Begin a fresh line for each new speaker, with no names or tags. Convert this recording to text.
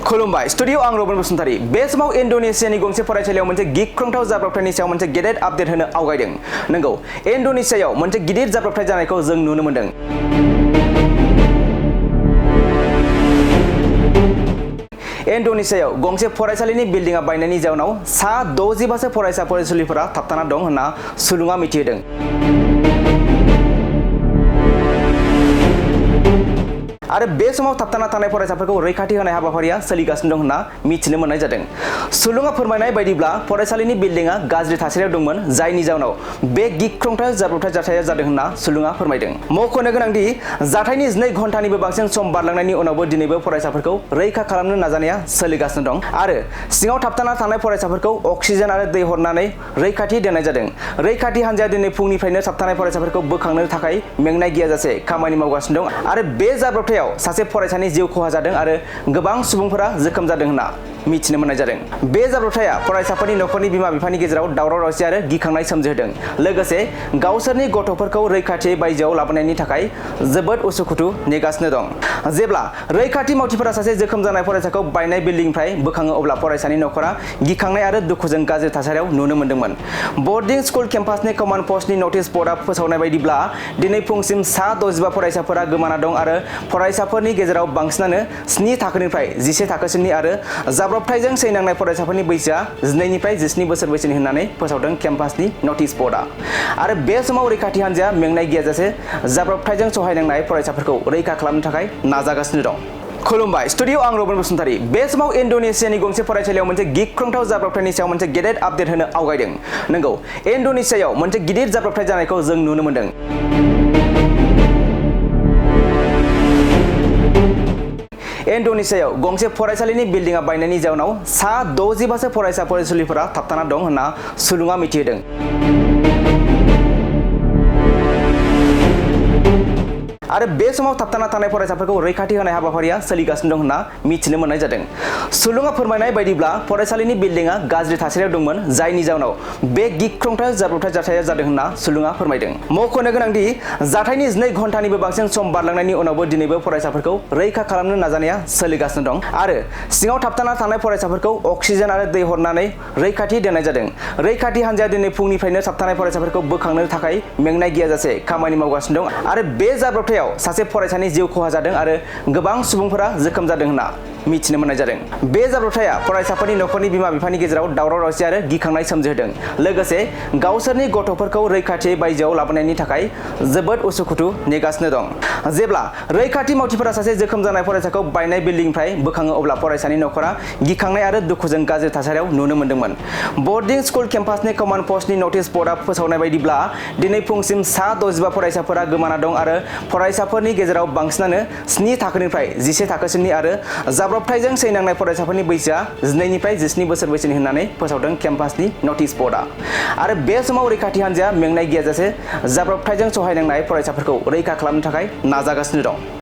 खुलुमबाय स्टुडिअ आं रबन बसुमतारी बे समाव इन्डोनेसियानि गंसे फरायसालियाव मोनसे गिख्रंथाव जाब्रबथायनि सायाव मोनसे गेदेर आपडेट होनो आवगायदों। नंगौ, इन्डोनेसियायाव मोनसे गिदिर जाब्रबथाय जानायखौ जों नुनो मोनदों। इन्डोनेसियायाव गंसे फरायसालिनि बिल्डिंआ बायनायनि जाउनाव सा 65 फरायसा फरायसुलिफोरा थाबथाना दं होनना सुलुङा मिथिहोदों। आरो बे समाव थाबथाना थानाय फरायसाफोरखौ रैखाथि होनाय हाबाफारिया सोलिगासिनो दं होनना मिथिनो मोननाय जादों। सुलुङा फोरमायनाय बायदिब्ला फरायसालिनि बिल्डिंआ गाज्रि थासारियाव दंमोन, जायनि जाउनाव बे गिख्रंथाव जाब्रबथाय जाथाया जादों होनना सुलुङा फोरमायदों। मख'नो गोनांदि जाथायनि 2 घन्टानिबो बांसिन सम बारलांनायनि उनावबो दिनैबो फरायसाफोरखौ रैखा खालामनो नाजानाया सोलिगासिनो दं आरो सिङाव थाबथाना थानाय फरायसाफोरखौ अक्सिजेन आरो दै हरनानै रैखाथि दोननाय जादों। रैखाथि हान्जाया दिनै फुंनिफ्रायनो थाबथानाय फरायसाफोरखौ बोखांनो थाखाय मेंनाय गैयाजासे खामानि मावगासिनो दं आरो बे जाब्रबथायाव सासे फरायसानि जिउ खहा जादों आरो गोबां सुबुंफोरा जोखोम जादों होनना मिथिनो मोननाय जादों। बे जाब्रबथाया फरायसाफोरनि नखरनि बिमा-बिफानि गेजेराव दावराव-दावसि आरो गिखांनाय सोमजिहोदों। लोगोसे गावसोरनि गथ'फोरखौ रैखाथियै बायजोआव लाबोनायनि थाखाय जोबोद उसुखुथु नेगासिनो दं। जेब्ला रैखाथि मावथिफोरा सासे जोखोम जानाय फरायसाखौ बायनाय बिल्डिंनिफ्राय बोखाङो अब्ला फरायसानि नखरा गिखांनाय आरो दुखुजों गाज्रि थासारियाव नुनो मोन्दोंमोन। बर्डिं स्कुल केम्पासनि कमान्ड पस्टनि नटिस बर्डआ फोसावनाय बायदिब्ला दिनै फुंसिम सा 65 फरायसाफोरा गोमाना दं आरो फरायसाफोरनि गेजेराव बांसिनानो 7 थाखोनिफ्राय 11 थाखोसिमनि आरो जाब्रबथायजों सैनांनाय फरायसाफोरनि बैसोआ 12 निफ्राय 17 बोसोर बैसोनि होननानै फोसावदों केम्पासनि नटिस बर्डआ। आरो बे समाव रैखाथि हान्जाया मेंनाय गैयाजासे जाब्रबथायजों सहायनांनाय फरायसाफोरखौ रैखा खालामनो थाखाय नाजागासिनो दं। खुलुमबाय स्टुडिअ आं रबन बसुमतारी बे समाव इन्डोनेसियानि गंसे फरायसालियाव मोनसे गिख्रंथाव जाब्रबथायनि सायाव मोनसे गेदेर आपडेट होनो आवगायदों। नंगौ, इन्डोनेसियायाव मोनसे गिदिर जाब्रबथाय जानायखौ जों नुनो मोनदों। इन्डोनेसियायाव गंसे फरायसालिनि बिल्डिंआ बायनायनि जाउनाव सा 65 फरायसा फरायसुलिफोरा थाबथाना दं होनना सुलुङा मिथिहोदों। आरो बे समाव थाबथाना थानाय फरायसाफोरखौ रैखाथि होनाय हाबाफारिया सोलिगासिनो दं होनना मिथिनो मोननाय जादों। सुलुङा फोरमायनाय बायदिब्ला फरायसालिनि बिल्डिंआ गाज्रि थासारियाव दंमोन, जायनि जाउनाव बे गिख्रंथाव जाब्रबथाय जाथाया जादों होनना सुलुङा फोरमायदों। मख'नो गोनांदि जाथायनि 2 घन्टानिबो बांसिन सम बारलांनायनि उनावबो दिनैबो फरायसाफोरखौ रैखा खालामनो नाजानाया सोलिगासिनो दं आरो सिङाव थाबथाना थानाय फरायसाफोरखौ अक्सिजेन आरो दै हरनानै रैखाथि दोननाय जादों। रैखाथि हान्जाया दिनै फुंनिफ्रायनो थाबथानाय फरायसाफोरखौ बोखांनो थाखाय मेंनाय गैयाजासे खामानि मावगासिनो दं आरो बे जाब्रबथायाव सासे फरायसानि जिउ खहा जादों आरो गोबां सुबुंफोरा जोखोम जादों होनना मिथिनो मोननाय जादों। बे जाब्रबथाया फरायसाफोरनि नखरनि बिमा-बिफानि गेजेराव दावराव-दावसि आरो गिखांनाय सोमजिहोदों। लोगोसे गावसोरनि गथ'फोरखौ रैखाथियै बायजोआव लाबोनायनि थाखाय जोबोद उसुखुथु नेगासिनो दं। जेब्ला रैखाथि मावथिफोरा सासे जोखोम जानाय फरायसाखौ बायनाय बिल्डिंनिफ्राय बोखाङो अब्ला फरायसानि नखरा गिखांनाय आरो दुखुजों गाज्रि थासारियाव नुनो मोन्दोंमोन। बर्डिं स्कुल केम्पासनि कमान्ड पस्टनि नटिस बर्डआ फोसावनाय बायदिब्ला दिनै फुंसिम सा 65 फरायसाफोरा गोमाना दं आरो फरायसाफोरनि गेजेराव बांसिनानो 7 थाखोनिफ्राय 11 थाखोसिमनि आरो जाब्रबथायजों सैनांनाय फरायसाफोरनि बैसोआ 12 निफ्राय 17 बोसोर बैसोनि होननानै फोसावदों केम्पासनि नटिस बर्डआ। आरो बे समाव रैखाथि हान्जाया मेंनाय गैयाजासे जाब्रबथायजों सहायनांनाय फरायसाफोरखौ रैखा खालामनो थाखाय नाजागासिनो दं।